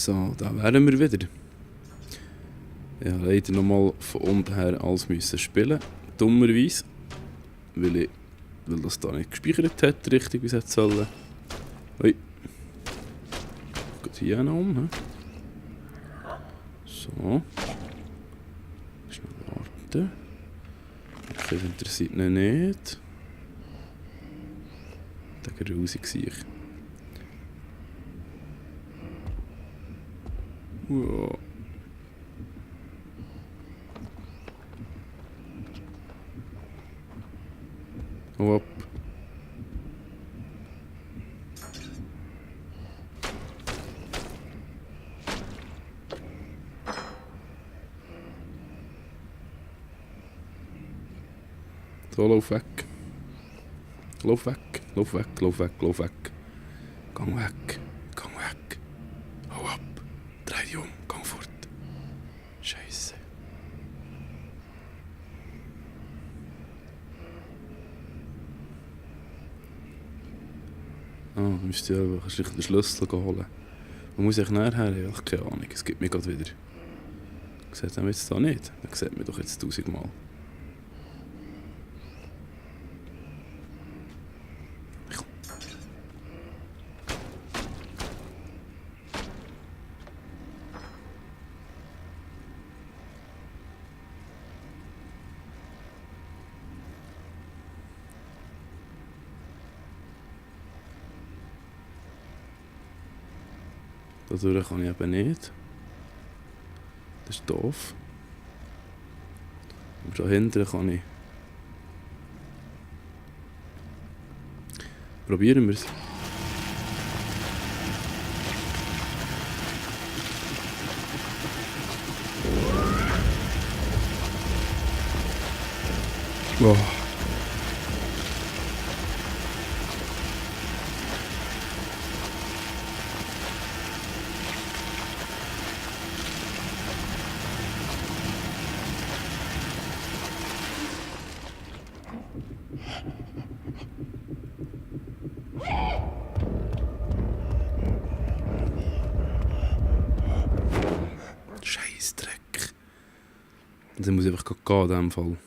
So, da wären wir wieder. Ich habe leider nochmal von unten her alles müssen spielen. Dummerweise. Weil das da nicht gespeichert hat, richtig wie es hätte sollen. Ui. Geht hier noch um, he? So. Schnell warten. Das interessiert ihn nicht. Der grusig sich. Wow. Hau ab. So, lauf weg. Lauf weg, lauf weg, lauf weg, lauf weg. Gang weg, gang weg. Hau ab. Dreh dich um, gang fort. Scheisse. Ah, du musst ja einfach den Schlüssel holen. Wo muss ich nachher? Ja, keine Ahnung, es gibt mir gerade wieder. Sieht man jetzt da nicht? Dann sieht man doch jetzt 1000-mal. Dadurch kann ich eben nicht. Das ist doof. Aber da hinten kann ich. Probieren wir es. Oh. Scheissdreck. Und dann muss ich einfach gehen in diesem Fall.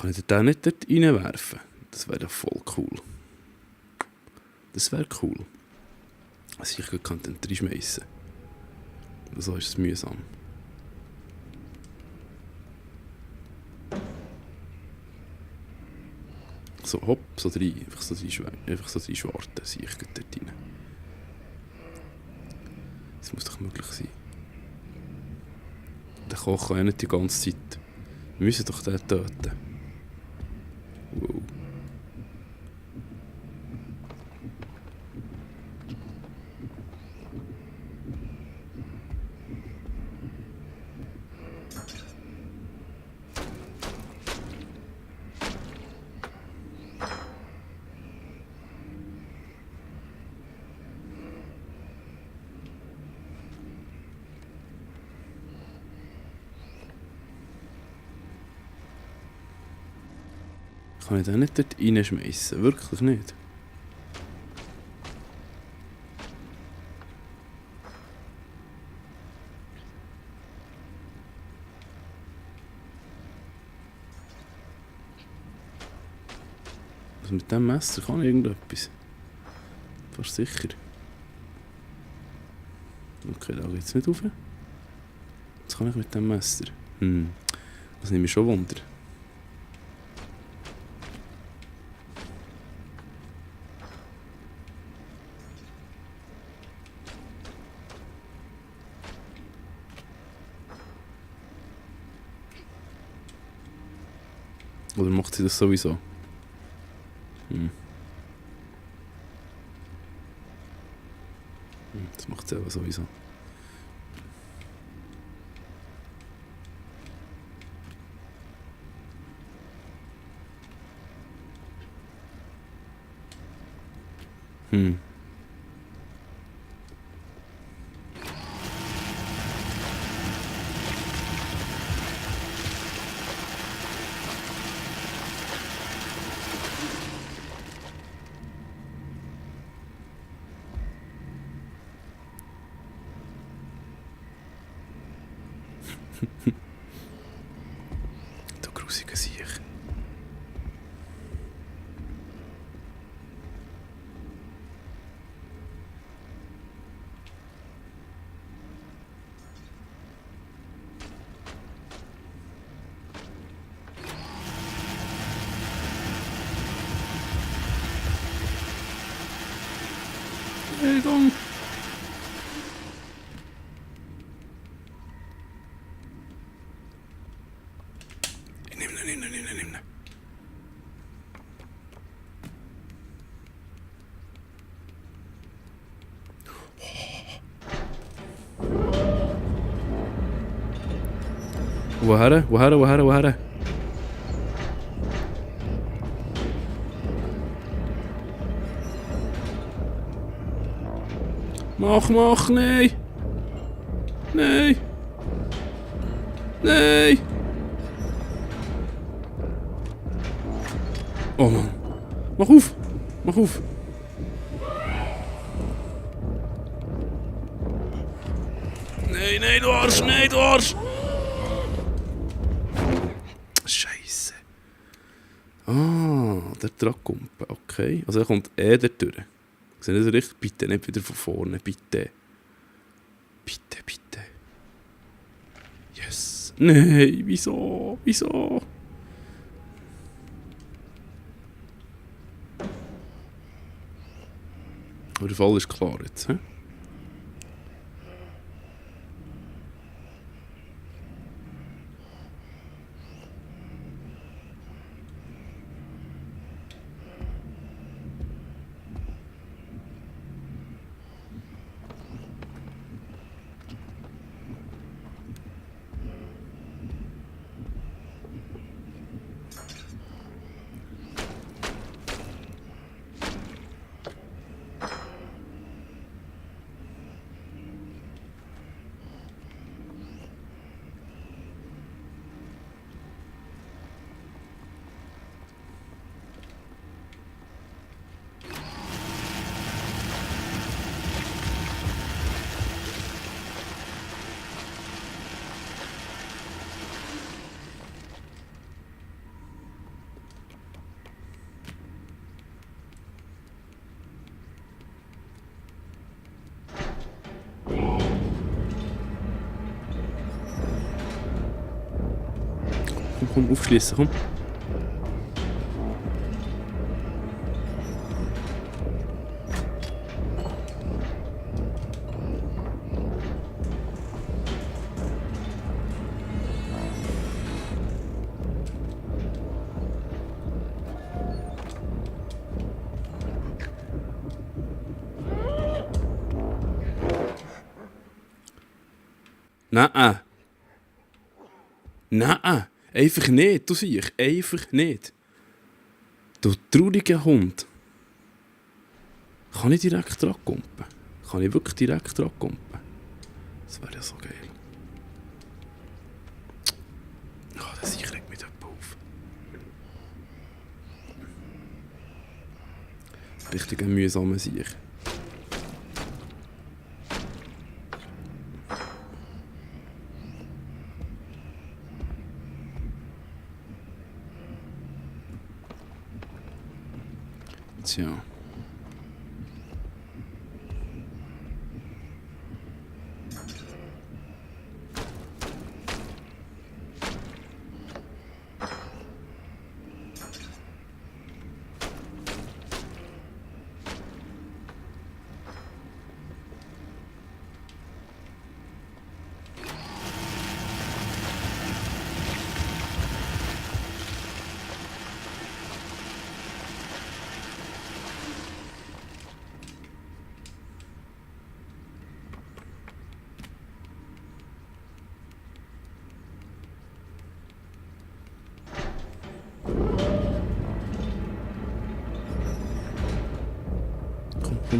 Kann ich den nicht dort reinwerfen? Das wäre doch voll cool. Das wäre cool. Also ich könnte den reinschmeissen. So ist es mühsam. So hopp, so rein. Einfach so rein schwarten, sehe ich dort rein. Das muss doch möglich sein. Der Koch kann ja nicht die ganze Zeit. Wir müssen doch den töten. Wow. Kann ich den nicht dort reinschmeissen? Wirklich nicht. Also mit diesem Messer kann ich irgendetwas. Fast sicher. Okay, da geht es nicht rauf. Was kann ich mit diesem Messer? Das nimmt mich schon Wunder. Oder macht sie das sowieso? Das macht sie aber sowieso. Du grusiger Sieg. Entschuldigung. Nimm. Woher? Mach, nein! Nein! Oh Mann! Mach auf! Nein, du Arsch! Scheisse. Ah, der Truckumpe, okay. Also er kommt dort durch. Ich sehe das richtig? Bitte nicht wieder von vorne, bitte. Bitte. Yes. Nein, wieso? Aber der Fall ist klar jetzt, hä? Komm, aufschließen, komm. Nein. Einfach nicht, du siehst. Einfach nicht. Du trauriger Hund. Kann ich direkt dran kumpen? Kann ich wirklich direkt dran kumpen? Das wäre ja so geil. Oh, das Sieg regt mich etwa auf. Richtig ein mühsamer Sieg. Tja.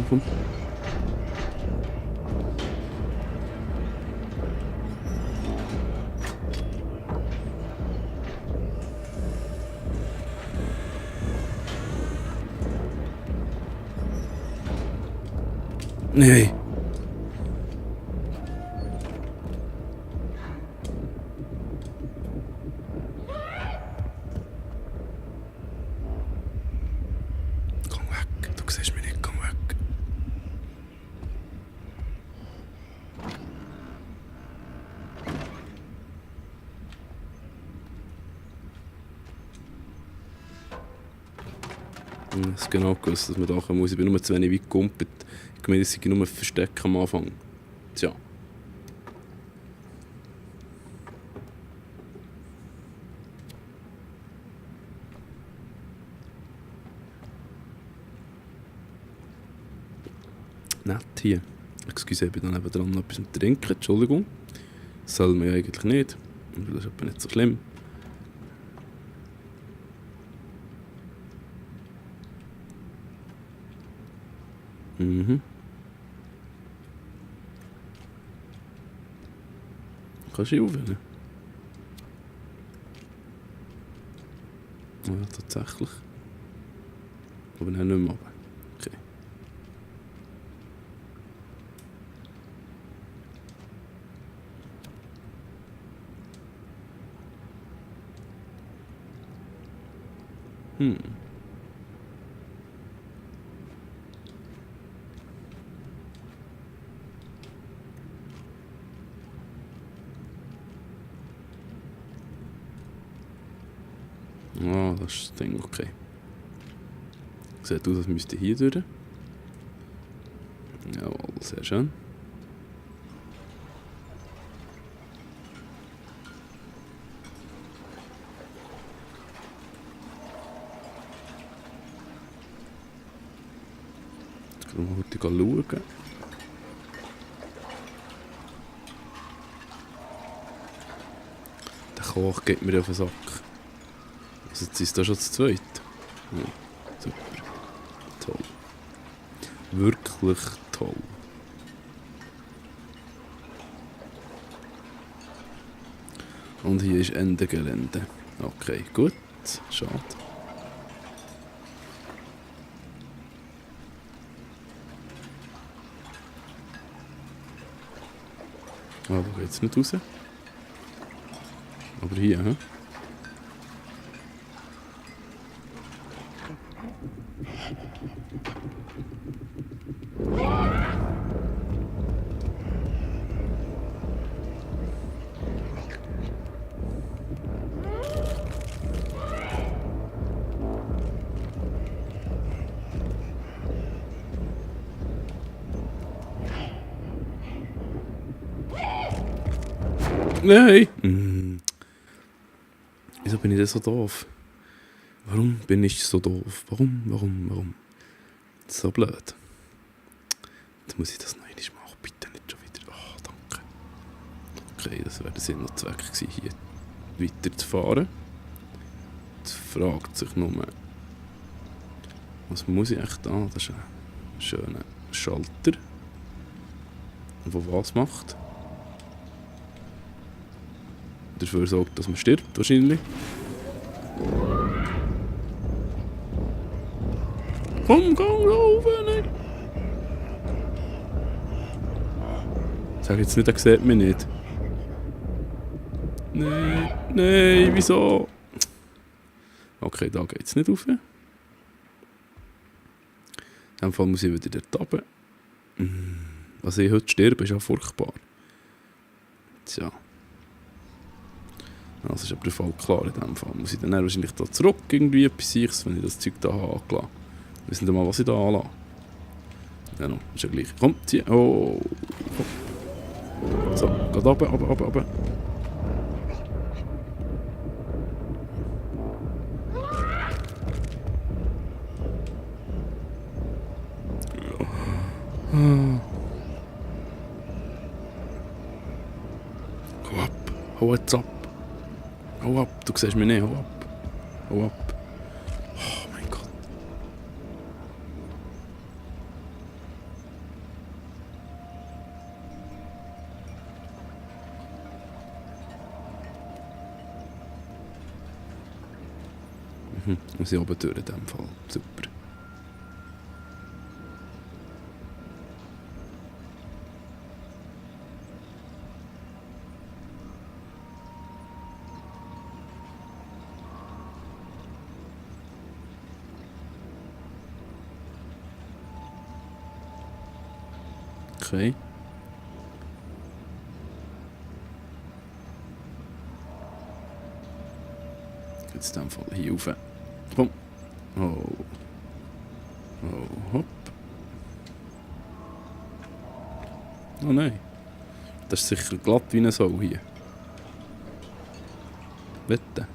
Komm. Nee. Ich habe genau gewusst, dass man da kommen muss. Ich bin nur zu wenig weit gekumpelt. Ich meine, das sei nur ein Versteck am Anfang. Tja. Nett hier. Excuse, ich bin dann eben dran noch etwas mit Trinken. Entschuldigung. Das soll man ja eigentlich nicht. Aber das ist aber nicht so schlimm. Mhm. Kannst du aufhören? Ja, tatsächlich. Aber dann nicht mehr runter. Okay. Ah, das ist das Ding, okay. Sieht aus, als müsste hier durch. Jawohl, sehr schön. Jetzt können wir heute schauen. Der Koch geht mir auf den Sack. Also jetzt ist das schon das Zweite. Ja, super. Toll. Wirklich toll. Und hier ist Ende Gelände. Okay, gut. Schade. Ah, da geht's nicht raus. Aber hier, hä? Nein! Wieso bin ich denn so doof? Warum bin ich so doof? Warum? So blöd. Jetzt muss ich das noch einmal machen. Bitte nicht schon wieder. Oh, danke. Okay, das wäre der Sinn und Zweck gewesen, hier weiterzufahren. Jetzt fragt sich nur, was muss ich echt da? Das ist ein schöner Schalter, der was macht. Dafür sorgt, dass man stirbt, wahrscheinlich. Komm, rauf, nein! Sag jetzt nicht, er sieht mich nicht. Nein, wieso? Okay, da geht's nicht rauf. In dem Fall muss ich wieder dort runter. Was ich heute sterbe, ist ja furchtbar. Tja. Das ist aber der Fall klar in dem Fall. Muss ich dann wahrscheinlich da zurück irgendwie etwas Sichs, wenn ich das Zeug da habe angelassen. Wissen Sie mal, was ich da anlasse? Ja, no, ist ja gleich. Komm, zieh. Oh. Komm. So, geht runter. Hau ab. Hau jetzt ab. Hau ab, du siehst mich nicht, hau ab. Oh mein Gott. Muss ich oben durch in dem Fall. Super. Okay. Jetzt in dem Fall hier rauf. Komm. Oh. Oh, hopp. Oh nein. Das ist sicher glatt wie eine Sau hier. Bitte.